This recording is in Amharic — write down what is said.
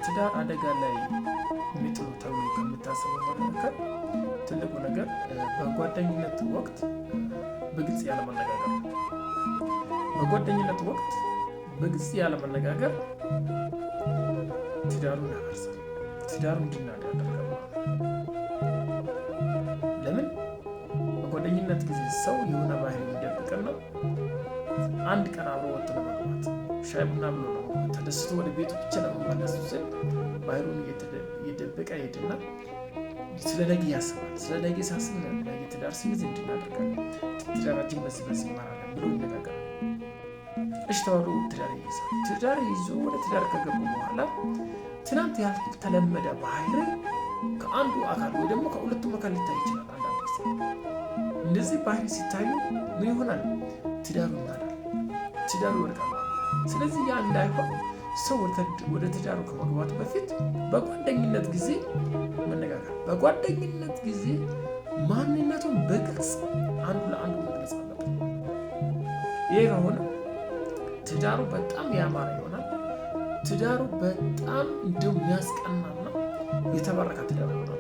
ትዳር አደጋ ላይ የሚጥሉ ተብሎ ከሚታሰበው መካከል ትልቁ ነገር በጓደኝነት ወቅት በግልጽ ያለመነጋገር ነው። በጓደኝነት ወቅት በግልጽ ያለመነጋገር ትዳሩን ያፈርሳል። ትዳሩ እንዲናድ ያደርጋል ማለት ነው። ለምን? በጓደኝነት ጊዜ ሰው የሆነ ባህሪ የሚደብቅና አንድ ቀን አብሮ ወጥቶ ለመግባት፣ ሻይ ቡና ብሎ ለመግባት፣ ተደስቶ ወደ ቤቱ ብቻ ለመመለስ ሲል ባህሪውን እየደበቀ ይሄድና ስለ ነገ ያስባል። ስለ ነገ ሲያስብ ነገ ትዳር ሲይዝ እንድናደርጋለን፣ ትዳራችን በዚህ በዚህ ይመራለን ብሎ ይነጋገራል። እሺ ተባብሎ ትዳር ይይዛል። ትዳር ይዞ ወደ ትዳር ከገቡ በኋላ ትናንት ያልተለመደ ባህሪ ከአንዱ አካል ወይ ደግሞ ከሁለቱም አካል ሊታይ ይችላል። አንዳንድ ጊዜ እንደዚህ ባህሪ ሲታዩ ምን ይሆናል? ትዳሩ ይናዳል፣ ትዳሩ ይወድቃል። ስለዚህ ያ እንዳይሆን ሰው ወደ ትዳሩ ከመግባቱ በፊት በጓደኝነት ጊዜ መነጋገር፣ በጓደኝነት ጊዜ ማንነቱን በግልጽ አንዱ ለአንዱ መግለጽ አለበት። ይህ ከሆነ ትዳሩ በጣም ያማረ ይሆናል። ትዳሩ በጣም እንደው የሚያስቀናና የተባረከ ትዳር ይሆናል።